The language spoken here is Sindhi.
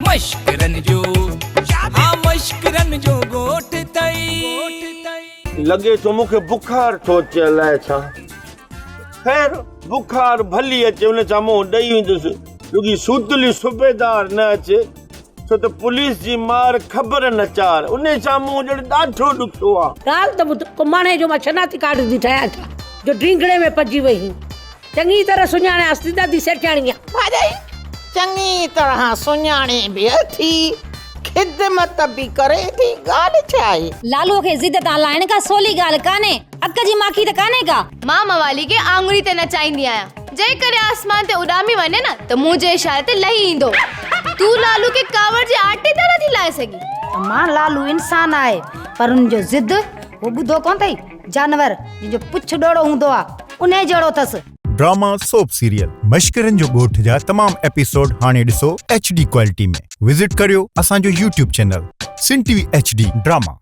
مشڪرن جو ها مشڪرن جو ڳوٺ اٿئي. لڳي ٿو مون کي بخار ٿو اچي الائي ڇا. خير بخار ڀلي اچي ان سان منهن ڏئي ويندس رڳي سوتلي صوبيدار نه اچي ڇو ته پوليس جي مار خبر نه چار انهي سان منهن ڏيڻ ڏاڍو ڏکيو آ. ڳالهه ته ٻڌ ڪماڻي جو مان شناختي ڪارڊ ٿي ٺاهيان ڇا جو ڊينگڙي ۾ پئجي وئي هين. چڱي طرح سڃاڻيانس ٿي دادي سيٺياڻيء. ڀاڄائي چڱي طرح سڃاڻي به اٿي، خدمت به ڪري ٿي، ڳالهه ڇا آهي؟ لالوء کي ضد تان لاهڻ ڪا سولي ڳالهه ڪانهي، اڪ جي ماکي ته ڪانهي ڪا. مان موالي کي آڱري تي نچائيندي آهيان، جيڪڏهن آسمان تي اڏامي وڃي نه ته منهنجي اشاري تي لهي ايندو. تون لالو کي ڪاوڙ جي آٽي تان نٿي لاهي سگهين. امان لالو انسان آهي پر ان جو ضد هو ٻڌو ڪونه اٿئي، جانور جنهن جو پڇ ڏوڙو هوندو آ انهي جهڙو اٿس. ڊراما سوپ سيريل مشڪرن جو ڳوٺ جا تمام ايپيسوڊ هاڻي ڏسو ايڇ ڊي ڪوالٽي ۾ وزٽ ڪريو اسان جو YouTube channel Sindh T V H D drama.